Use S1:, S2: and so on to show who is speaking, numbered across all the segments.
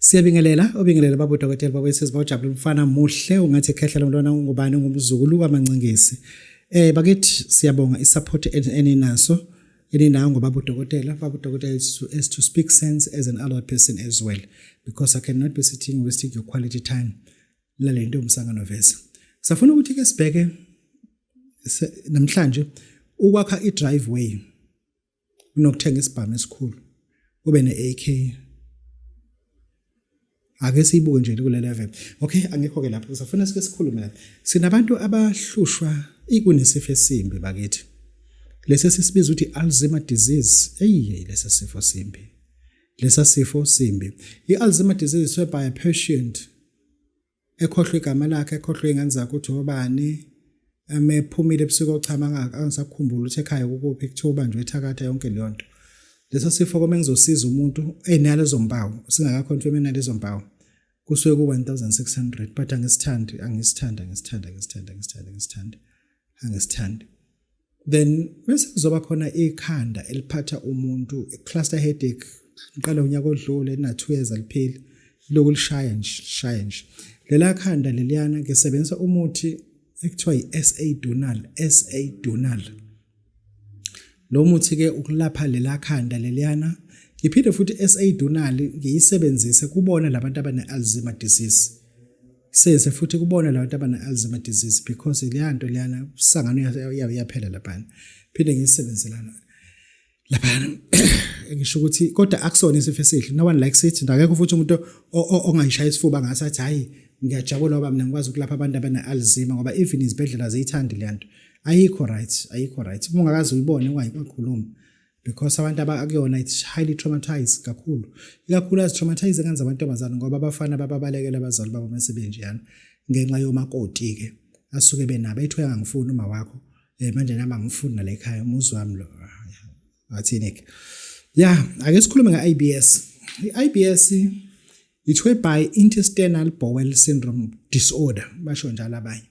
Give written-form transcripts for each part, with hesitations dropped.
S1: Siyabingelela, obingelela baba udokotela baba wesizwe bawujabula umfana muhle ungathi ekhehla lomntwana ungubani ungumzukulu kaMancingisi. Bakithi siyabonga isupport eninaso eninayo ngobaba udokotela. Baba udokotela is to speak sense as an adult person as well because I cannot be sitting wasting your quality time lalento umsangano vese. Safuna ukuthi ke sibheke namhlanje ukwakha i-driveway kunokuthenga isibhamu esikhulu ube ne-AK. Ake siyibuke nje kule level. Okay, angikho ke lapho, sifuna sike sikhulume lapha. Sinabantu abahlushwa ikunesifo esimbi bakithi. Lesi sisibiza ukuthi Alzheimer disease. Eyi, lesi sifo simbi. Lesa sifo simbi. I-Alzheimer disease is whereby a patient ekhohlwe igama lakhe, ekhohlwe ingane zakhe ukuthi obani, emephumile ebusuku ochama angisakhumbula ukuthi ekhaya kukuphi, kuthiwa ubanjwe ethakatha yonke leyo nto. Leso sifo kome ngizosiza umuntu enalezo mpawu, singakaconfirm enalezo mpawu, kusuke ku-1600, but angisithandi, angisithandi, angisithandi, angisithandi, angisithandi, angisithandi, angisithandi. Then bese kuzoba khona ikhanda eliphatha umuntu, cluster headache, ngiqala unyaka odlule na 2 years alipheli, lokhu lishaya nje, lishaya nje. Lela khanda leliyana ngisebenzisa umuthi ekuthiwa yi-SA Dunal, SA Dunal. Lo muthi ke ukulapha lela khanda leliyana. Ngiphinde futhi SA Dunal ngiyisebenzise kubona labantu abane-Alzheimer disease. Senze futhi kubona labantu abane-Alzheimer disease because leya nto leyana usangano iyaphela laphana. Phinde ngiyisebenzelana laphana ngisho ukuthi kodwa akusona isifo esihle, no one likes it. Akekho futhi umuntu ongayishaya isifuba ngase athi hayi ngiyajabula ngoba mina ngikwazi ukulapha abantu abane-Alzheimer, ngoba even izibhedlela ziyithandi le nto. Ayikho right, ayikho right. Uma ungakaze uyibone ungayikhulumi because abantu abakuyona it's highly traumatized kakhulu, ikakhulukazi traumatize ingane zamantombazane ngoba abafana bababalekela abazali babo mase benjeyana ngenxa yomakoti-ke asuke benabo ethi uyangangifuni uma wakho manje nami angifuni nala ekhaya umuzi wami lo athini-ke. Ya, ake sikhulume nge-IBS. I-IBS it's whereby intestinal bowel syndrome disorder, basho njalo abanye,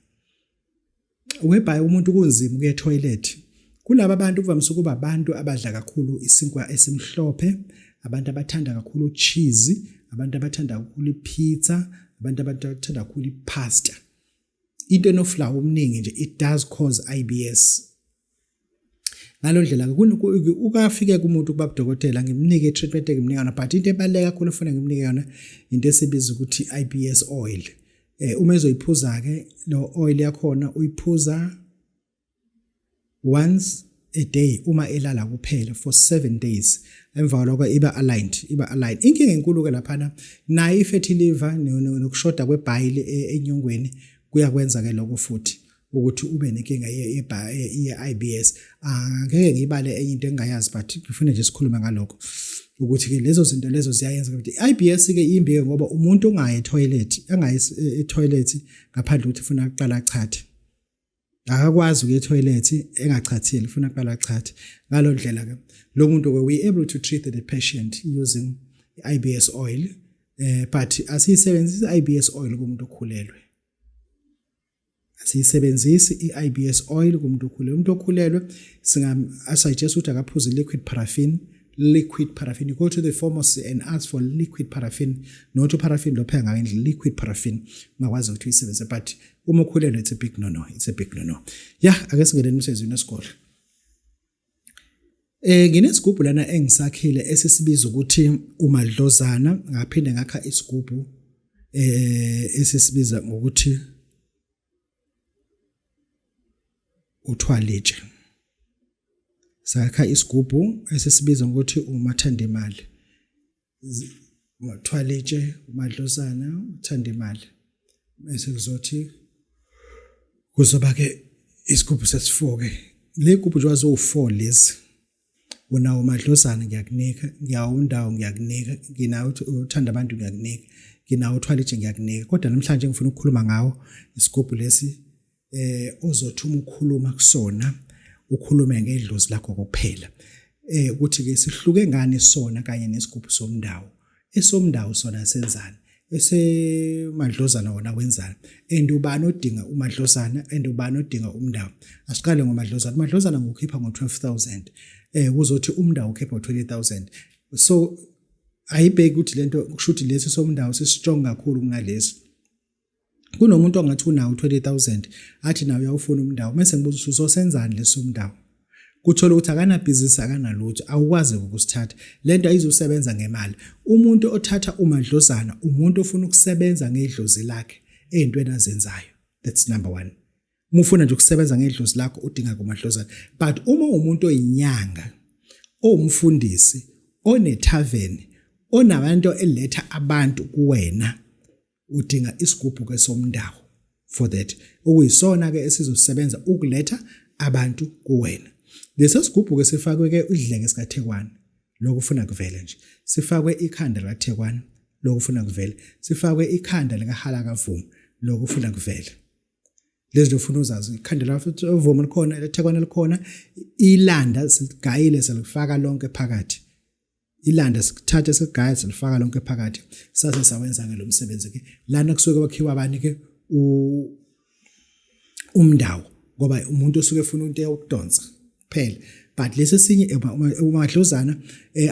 S1: whereby umuntu kunzima ukuya etoilet. Kulaba bantu kuvamise ukuba abantu abadla kakhulu isinkwa esimhlophe, abantu abathanda kakhulu cheese, abantu abathanda kakhulu ipizza, abantu abathanda kakhulu ipasta, into enoflour omningi nje. It does cause IBS. Ngalo ndlela ke ukafike kumuntu kuba udokotela ngimnike i-treatment engimnika yona, but into ebaluleke kakhulu efuna ngimnike yona into esibiza ukuthi IBS oil. Uma ezoyiphuza ke lo oil yakhona, uyiphuza once a day uma elala kuphela for 7 days. Emva kwalokho iba aligned, iba aligned. Inkinga enkulu ke laphana nayo i-fatty liver nokushoda kwebhayili enyongweni kuyakwenza ke lokho futhi ukuthi ube nenkinga ye-IBS. Angeke ngiyibale enye into engingayazi, but ngifuna nje sikhulume ngalokho ukuthi ke lezo zinto lezo ziyayenza ukuthi i-IBS ke imbi ke, ngoba umuntu ongayi etoilet, angayi etoilet ngaphandle ukuthi ufuna aqala achathe, akakwazi ukuya etoilet engachathile, ufuna aqala achathe. Ngalo ndlela ke lo muntu ke we able to treat the patient using i-IBS oil, but asiyisebenzisi i-IBS oil kumuntu okhulelwe. Asiyisebenzisi i-IBS oil kumuntu okhulelwe. Umuntu okhulelwe singasuggest ukuthi akaphuze liquid paraffin. Liquid paraffin, you go to the pharmacy and ask for liquid paraffin, not paraffin lo pheka ngayo endlini, liquid paraffin ungakwazi ukuthi uyisebenzise, but uma ukhulelwe it's a big no no, it's a big no no. Ya, ake singene emsebenzini wesikole. Nginesigubhu lana engisakhile esisibiza ukuthi umadlozana, ngaphinde ngakha isigubhu esisibiza ngokuthi uthwalitshe. Sakha isigubhu esisibiza ngokuthi umathanda imali. Uthwalitshe, umadlozana, uthanda imali. Bese kuzothi kuzoba ke isigubhu sesi-4 ke. Le gubhu nje wazo-4 lezi. Unawo umadlozana ngiyakunika, ngiyawo undawo ngiyakunika, nginawo uthanda abantu ngiyakunika, nginawo uthwalitshe ngiyakunika. Kodwa namhlanje ngifuna ukukhuluma ngawo isigubhu lesi ozothi uma ukhuluma kusona ukhulume ngedlozi lakho kuphela. Ukuthi ke sihluke ngani sona kanye nesigubhu somndawo. Esomndawo sona senzani? Esemadlozana wona wenzani? And ubani odinga umadlozana and ubani odinga umndawo? Asiqale ngomadlozana. Umadlozana ngukhipha ngo-12,000. Kuzothi umndawo ukhipha ngo-20,000. So Ayibheki ukuthi lento kusho ukuthi lesi somndawo si-strong kakhulu kunalesi. Kunomuntu ongathi unawo 20000 athi nawe uyawufuna umndawo, mase ngibuza ukuthi uzosenzani leso mndawo. Kuthola ukuthi akanabhizinisi, akanalutho, awukwazi ukusithatha lento, ayizusebenza ngemali. Umuntu othatha umadlozana umuntu ofuna ukusebenza ngedlozi lakhe ey'ntweni azenzayo. That's number one. Uma ufuna nje ukusebenza ngedlozi lakho, udinga kumadlozana. But uma umuntu oyinyanga, owumfundisi, onethaveni, onabantu eletha abantu kuwena, udinga isigubhu ke somndawo for that, okuyisona ke esizosebenza ukuletha abantu kuwena. Lesi sigubhu ke sifakwe ke idleke sikathekwane, lokhu ufuna kuvele nje. Sifakwe ikhanda likathekwane, lokhu ufuna kuvele. Sifakwe ikhanda likahala kavuma, lokhu ufuna kuvele. Lezi ufuna uzazi, ikhanda lavuma likhona, lethekwane likhona, ilanda siligayile, silifaka lonke phakathi. Ilanda sikuthathe, sigaya, silifaka lonke phakathi, sase sawenza ke lo msebenzi ke. Lana kusuke kwakhiwa abani ke umndawo, ngoba umuntu osuke efuna into yokudonsa kuphela. But lesi esinye umadlozana,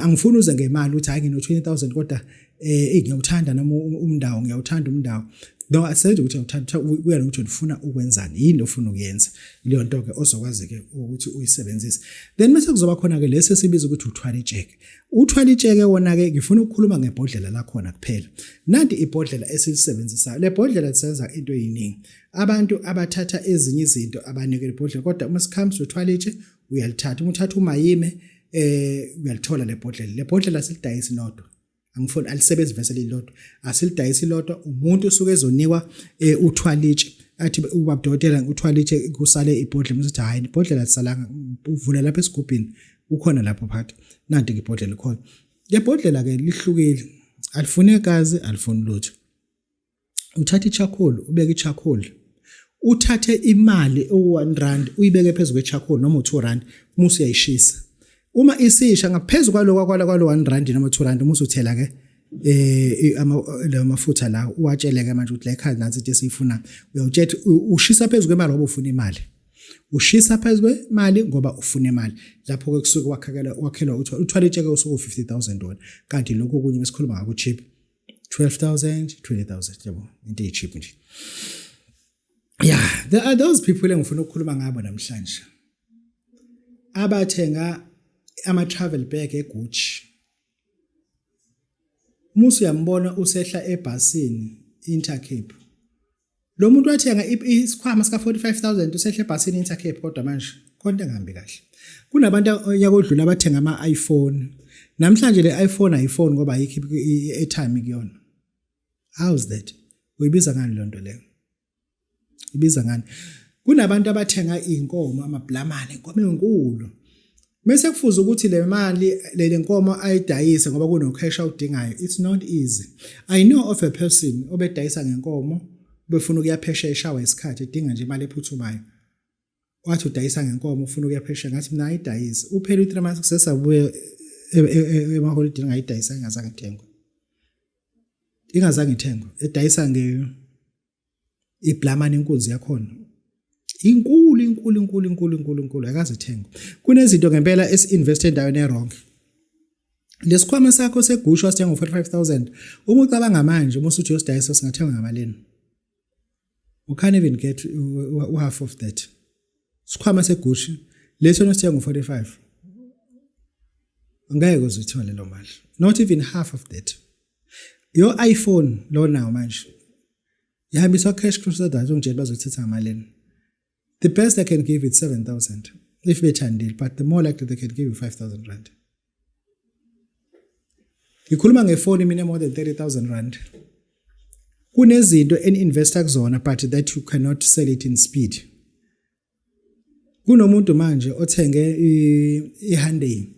S1: angifuni uze ngemali uthi hayi, ngino 20000 kodwa ngiyawuthanda noma umndawo, ngiyawuthanda umndawo. No, asenze ukuthi uyawuthanda, kuya nokuthi ufuna ukwenzani, yini ofuna ukuyenza. Leyo nto ke ozokwazi ke ukuthi uyisebenzise. Then bese kuzoba khona ke lesi esibiza ukuthi uthwala itsheke. Uthwala itsheke wona ke, ngifuna ukukhuluma ngebhodlela lakhona kuphela. Nanti ibhodlela esilisebenzisayo. Le bhodlela lisenza into eyiningi. Abantu abathatha ezinye izinto abanike ibhodlela, kodwa uma sicomes uthwala itshe, uyalithatha. Uma uthatha umayime, uyalithola le bhodlela. Le bhodlela silidayisi lodwa, angifuni, alisebenzi vese lilodwa, asilidayisi lodwa. Umuntu usuke ezonikwa uthwalitshe, athi ubaba dokotela, uthwalitshe, kusale ibhodlela. Uthi hayi, ibhodlela lisalanga, uvula lapha esigubhini, ukhona lapho phakathi. Nanti ibhodlela likhona. Le bhodlela ke lihlukile, alifuni igazi, alifuni lutho. Uthatha i-charcoal, ubeke i-charcoal, uthathe imali ewu-1 rand, uyibeke phezu kwe-charcoal noma u-2 rand, musu uyayishisa. Uma isisha ngaphezu kwaloko kwalo 1 rand noma 2 rand, musu uthela ke la mafutha la, uwatsheleke manje ukuthi la ekhaya nansi into esiyifuna. Uyawutshela ushisa phezu kwemali ngoba ufuna imali, ushisa phezu kwemali ngoba ufuna imali. Lapho ke kusuke wakhakela wakhelwa uthwala itsheke, usuke u50000 wona. Kanti lokho okunye besikhuluma ngakho cheap, 12000, 20000, yabo, into eyi-cheap nje. Yeah, there are those people engifuna ukukhuluma ngabo namhlanje abathenga ama-travel bag eGucci. Musu uyambona usehla ebhasini Intercape, lo muntu wathenga isikhwama sika 45000, usehla ebhasini Intercape, kodwa manje khona into engahambi kahle. Kunabantu onyaka odlula abathenga ama-iPhone, namhlanje le iPhone ayifone ngoba ayikho i-airtime kuyona. How's that? Uyibiza ngani leyo nto leyo? Ibiza ngani? Kunabantu abathenga inkomo, amablamane, inkomo enkulu, bese kufuze ukuthi le mali le nkomo ayidayise ngoba kuno cash awudingayo. It's not easy. I know of a person obedayisa ngenkomo, befuna ukuya phesheya, eshawa isikhathi, edinga nje imali ephuthumayo. Wathi udayisa ngenkomo, ufuna ukuya phesheya. Ngathi mina ayidayisi. Uphela u-3 months, kusesabuye emaholidini, ngayidayisa, ingazange ithengwe, ingazange ithengwe. Edayisa nge iblamani, inkunzi yakhona inkulu, inkulu, inkulu, inkulu, inkulu, inkulu, akaze ithengwe. Kunezinto ngempela esi-invest endaweni e-wrong. Lesikhwama sakho seGucci wasithenga ngo-45000, uma ucabanga manje, uma usuthi uyosidayisa, singathengwa ngamalini? You can't even get half of that. Sikhwama seGucci leso nosithenga ngo-45, ngeke uzithole lo mali, not even half of that. Your iPhone lo nawo manje, ihambiswa Cash Crusaders, ungitshela bazothatha ngamalini? The best they can give it 7000 if bethandile, but the more likely they can give you R5000. Ngikhuluma ngefoni mina, more than R30,000. Kunezinto eni-investa kuzona but that you cannot sell it in speed. Kunomuntu manje othenge i-Hyundai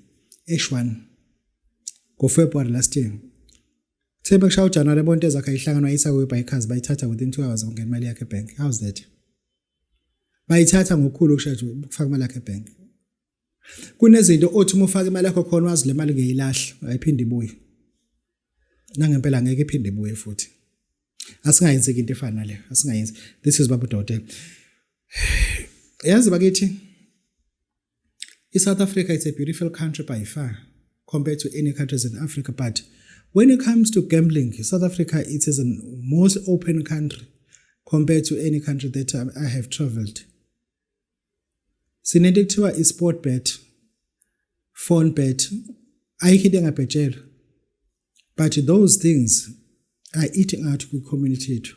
S1: H1 ngoFebruary last year. Themba kushaya uJanuary, bonke ezakhe ayihlangana, wayisa kwe-bikers, bayithatha within 2 hours, ngena imali yakhe ebank. How's that? Bayithatha ngokukhulu ukushesha ukufaka imali yakhe ebank. Kunezinto othi uma ufaka imali yakho khona, wazi le mali ngeyilahla, ayiphinde ibuye. Nangempela ngeke iphinde ibuye futhi. Asingayenzeki into efana naleyo, asingayenzi. This is Baba Udokotela. Yazi bakithi, iSouth Africa is a beautiful country by far compared to any countries in Africa, but When it comes to gambling, South Africa, it is the most open country compared to any country that I have traveled. Sinento ekuthiwa i-sport bet, phone bet, ayikho into engabhetshelwa. But those things are eating out kwi-community yethu.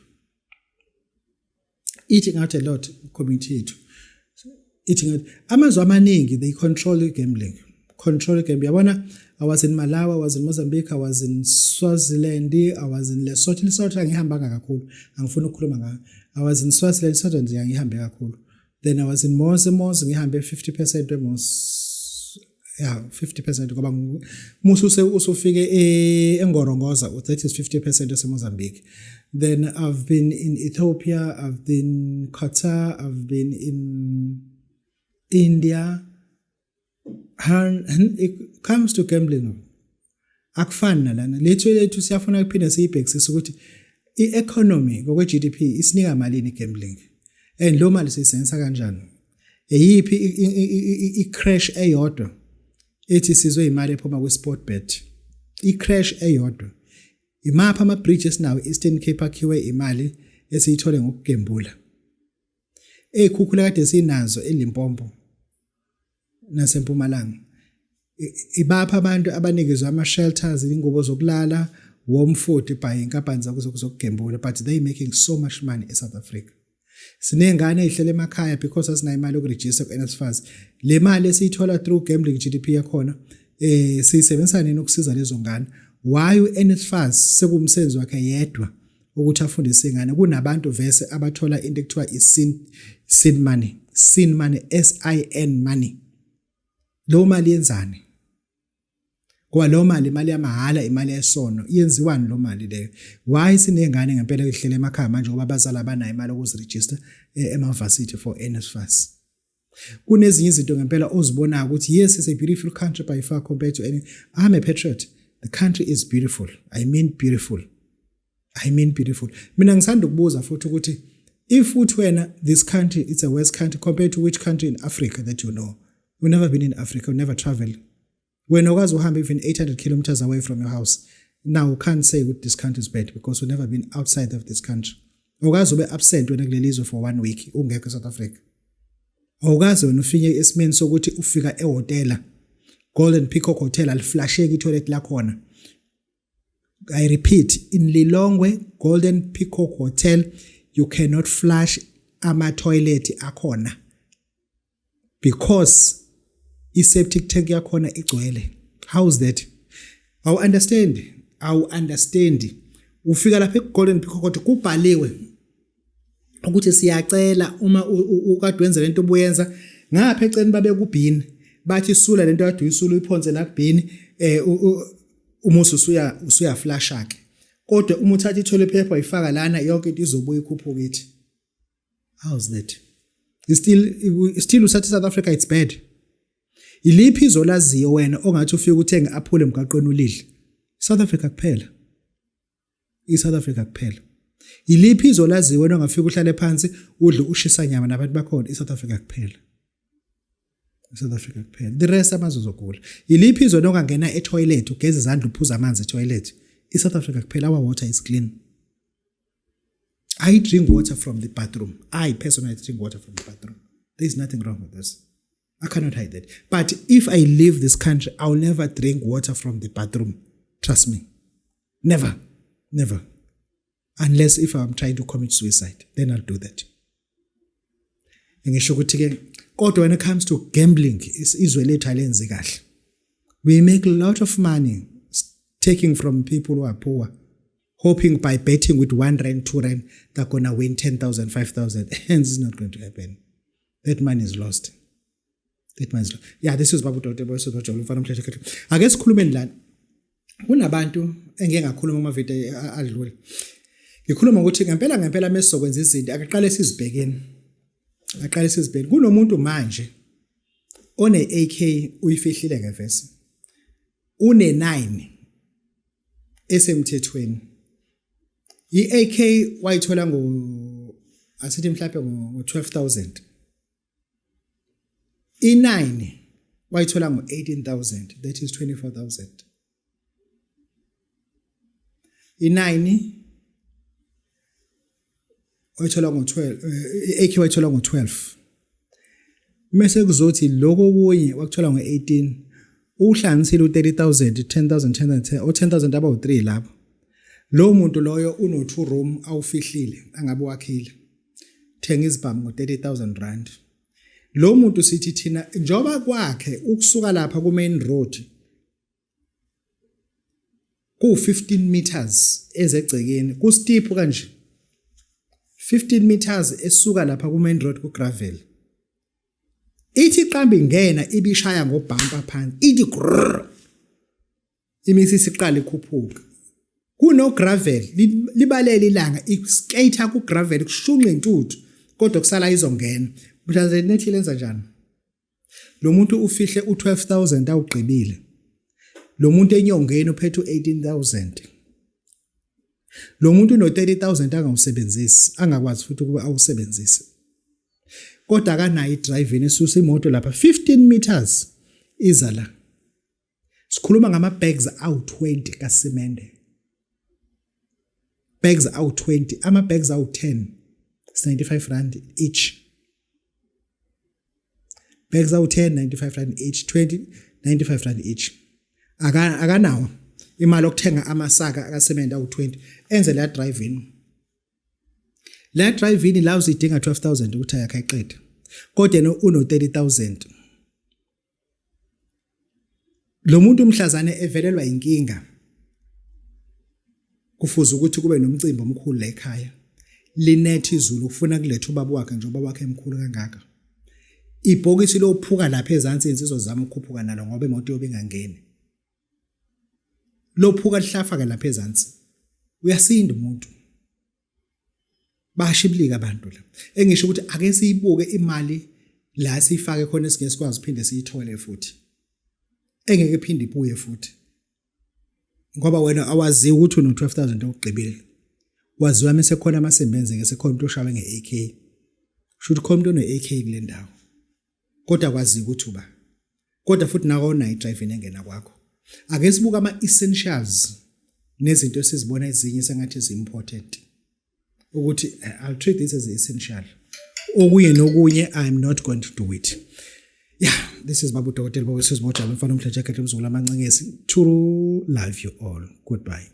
S1: Eating out a lot community yethu. Eating out. Amazwe amaningi, they control gambling. Control gambling. Yabona, I was in Malawi, I was in Mozambique, I was in Swaziland, I was in Lesotho. Lesotho angihambanga kakhulu. Angifuni ukukhuluma ngayo. I was in Swaziland, Swaziland ngihambe kakhulu. Then I was in Mozambique, ngihambe 50% weMoz, yeah, 50%, ngoba musu usufike eNgorongoza, that is 50% yaseMozambique. Then I've been in Ethiopia, I've been Qatar, I've been in India. And it comes to gambling, akufani nalana lethu. Siyafuna kuphinde siyibhekisise ukuthi i-economy ngokwe-GDP isinika malini i-gambling, and lo mali siyisebenzisa kanjani. Eyiphi i-creche eyodwa ethi sizwe imali ephuma kwi-sport bet? I-creche eyodwa? Imaphi ama-bridge esinawo e-Eastern Cape akhiwe imali esiyithole ngokugembula? Ey'khukhula kade sinazo eLimpopo naseMpumalanga, ibapha abantu abanikezwe ama-shelters, ingubo zokulala, warm food by inkampani zokugembula? But they making so much money eSouth Africa. Siney'ngane ey'hlele emakhaya because asinayo imali yokurejista ku-NSFAS. Le mali esiyithola through gambling, GDP yakhona, siyisebenzisa nini ukusiza lezo ngane? Why u-NSFAS sekuwumsebenzi wakhe yedwa ukuthi afundise ingane, kunabantu vese abathola into ekuthiwa i-sin, sin money, sin money, SIN money? Lo mali yenzani? Ngoba lo mali imali yamahhala, imali yesono. Iyenziwani lo mali leyo? Why sinengane ngempela ehlele emakhaya manje ngoba abazali abanayo imali yokuziregister ema-varsity for NSFAS? Kunezinye izinto ngempela ozibonayo ukuthi yes, it's a beautiful country by far compared to any. I'm a patriot. The country is beautiful, I mean beautiful, I mean beautiful. Mina ngisanda ukubuza futhi ukuthi if uthi wena this country, it's a worst country compared to which country in Africa that you know? We've never been in Africa, we never travel. Wena ukwazi uhambe even 800 kilometers away from your house, now you can't say ukuthi this country is bad because we've never been outside of this country. Awukazi ube absent wena kuleli zwe for one week ungekho eSouth Africa. Awukazi wena ufike esimeni sokuthi ufika ehhotela, Golden Peacock Hotel, aliflasheki itoilet lakhona. I repeat, in Lilongwe, Golden Peacock Hotel, you cannot flush ama toilet akhona because i-septic tank yakhona igcwele. How is that? Awu understand, awu understand. Ufika lapha eGolden Peacock Hotel, kubhaliwe ukuthi siyacela uma ukade wenza lento obuyenza ngapha eceleni, babe kubhini, bathi sula lento kade uyisula, uyiphonse la kubhini, uma usuya flasha ke. Kodwa uma uthatha i-toilet paper uyifaka lana, yonke into izobuya ikhuphuka ithi. How's that? Still usathi South Africa, it's bad. Iliphi izwe olaziyo wena ongathi ufike uthenge aphule emgaqweni ulidle? South Africa kuphela, iSouth Africa kuphela. Iliphi izwe olaziyo wena ongafika uhlale phansi udle ushisa nyama nabantu bakhona? iSouth Africa kuphela, iSouth Africa kuphela. The rest amazwe uzogula. Iliphi izwe ongangena etoilet, ugeza izandla, uphuza amanzi etoilet? iSouth Africa kuphela. Our water is clean. I drink water from the bathroom. I personally drink water from the bathroom. There is nothing wrong with this. I cannot hide that. But if I leave this country, I'll never drink water from the bathroom. Trust me. Never. Never. Unless if I'm trying to commit suicide, then I'll do that. Ngisho ukuthi ke kodwa when it comes to gambling, izwe lethu alenzi kahle. We make a lot of money taking from people who are poor, hoping by betting with R1, R2, they're gonna win 10,000, 5,000. And it's not going to happen. That money is lost. That money is lost. Yeah, this is Babu Dr. Boyso Dr. Mfana Mthetho. Ake sikhulumeni lana. Kunabantu engike ngakhuluma kuma video adlule. Ngikhuluma ukuthi ngempela ngempela mesizokwenza izinto, akaqale sizibhekeni. Aqale sizibhekeni. Kunomuntu manje one AK, uyifihlile ke vese. Une 9 esemthethweni. I-AK wayithola ngo, asithi mhlawumbe ngo 12,000. I9 wayithola ngo 18,000, that is 24,000. I9 oyithola ngo-12, i-AK wayithola ngo-12, mase kuzothi lokho okunye wakuthola ngo-18, uhlanganisile u-30,000, 10,000, 10,000, o-10,000 abawu-3 lapho. Lowo muntu loyo uno-2 room awufihlile angabe wakhile, thenga izibhamu ngo-30,000 rand. Lo muntu sithi thina njoba kwakhe ukusuka lapha ku-main road ku-15 meters ezegcekeni, ku-steep kanje, 15 meters esuka lapha ku-main road ku-gravel, ithi iqamba ingena ibishaya ngobhampa phansi, ithi grrr, imise isiqala ikhuphuka kuno gravel, libalele ilanga, iskater ku gravel, kushunqa intuthu, kodwa kusala izongena. Mhlawumbe nethi lenza njani? Lo muntu ufihle u12000 awugqibile. Lo muntu enyongeni uphethe u18000. Lo muntu uno30000 angawusebenzisi, angakwazi futhi ukuba awusebenzise, kodwa akanayo i-driving esusa imoto lapha 15 meters iza la. Sikhuluma ngama bags awu20 kasimende, bags awu20, ama bags awu10, 95 rand each, bags awu10, 95 rand each, 20, 95 rand each. Akanawo imali okuthenga amasaka akasemende awu20 enze la drive-in. La drive-in la uzidinga 12000 ukuthi ayakhe ayiqede, kodwa yena uno 30000. Lo muntu umhlazane evelelwa inkinga, kufuze ukuthi kube nomcimbi omkhulu la ekhaya, linethe izulu, ufuna kuletha ubaba wakhe nje, ubaba wakhe emkhulu kangaka, ibhokisi lophuka lapha ezansi, insizwa zama ukukhuphuka nalo ngoba imoto yobe ingangeni, lophuka lihlafaka lapha ezansi, uyasinda umuntu. Bashibilika abantu la. Engisho ukuthi ake siyibuke imali la siyifake khona esingeke sikwazi uphinde siyithole futhi, engeke iphinde ibuye futhi, ngoba wena awaziwa ukuthi uno 12000 okugqibile, waziwa mase khona amasebenzi sekhona umuntu oshawe nge-AK, shuthi khona umuntu one-AK kule ndawo, kodwa kwaziwa ukuthi uba, kodwa futhi nako unayo i-driving engena kwakho. Ake sibuke ama-essentials nezinto esizibona ezinye sengathi zi-important, ukuthi I'll treat this as essential, okunye nokunye I'm not going to do it. Yeah, this is Babu Dokotela Baba Sizimojaba, mfana omhle, jacket, umzukulu amancengesi. To love you all, goodbye.